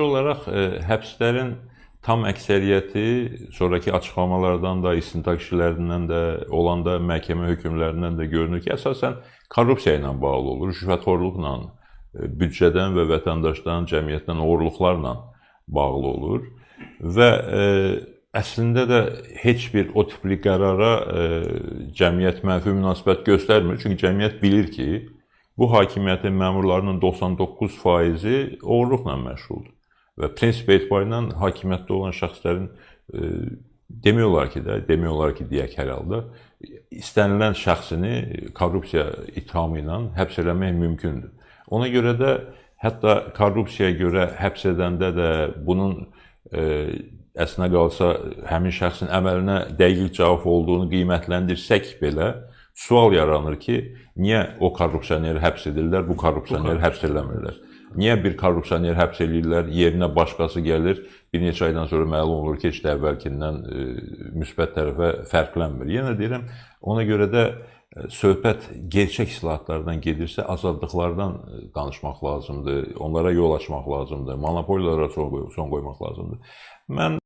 Olaraq həbslərin tam əksəriyyəti sonrakı açıqlamalardan da, istintaq kişilərindən də, olanda məhkəmə hökmlərindən də görünür ki, əsasən korrupsiya ilə bağlı olur, rüşvətxorluqla, büdcədən və vətəndaşdan, cəmiyyətdən oğurluqlarla bağlı olur və əslində də heç bir o tipli qərara cəmiyyət mənfi münasibət göstərmir. Çünki cəmiyyət bilir ki, bu hakimiyyətin məmurlarının 99%-i oğurluqla məşğuldur. Və prinsip etibarıyla hakimiyyətdə olan şəxslərin demək olar ki də, demək olar ki, deyək hər halda, istənilən şəxsini korrupsiya ittihamı ilə həbs eləmək mümkündür. Ona görə də hətta korrupsiyaya görə həbs edəndə də bunun əslinə qalsa həmin şəxsin əməlinə dəqiq cavab olduğunu qiymətləndirsək belə, sual yaranır ki, niyə o korrupsioneri həbs edirlər, bu korrupsioneri həbs eləmirlər? Niyə bir korrupsioner həbs eləyirlər, yerinə başqası gəlir, bir neçə aydan sonra məlum olur ki, heç də əvvəlkindən müsbət tərəfə fərqlənmir. Yenə deyirəm, ona görə də söhbət gerçək islahatlardan gedirsə, azadlıqlardan danışmaq lazımdır, onlara yol açmaq lazımdır, monopoliyalara son qoymaq lazımdır. Mən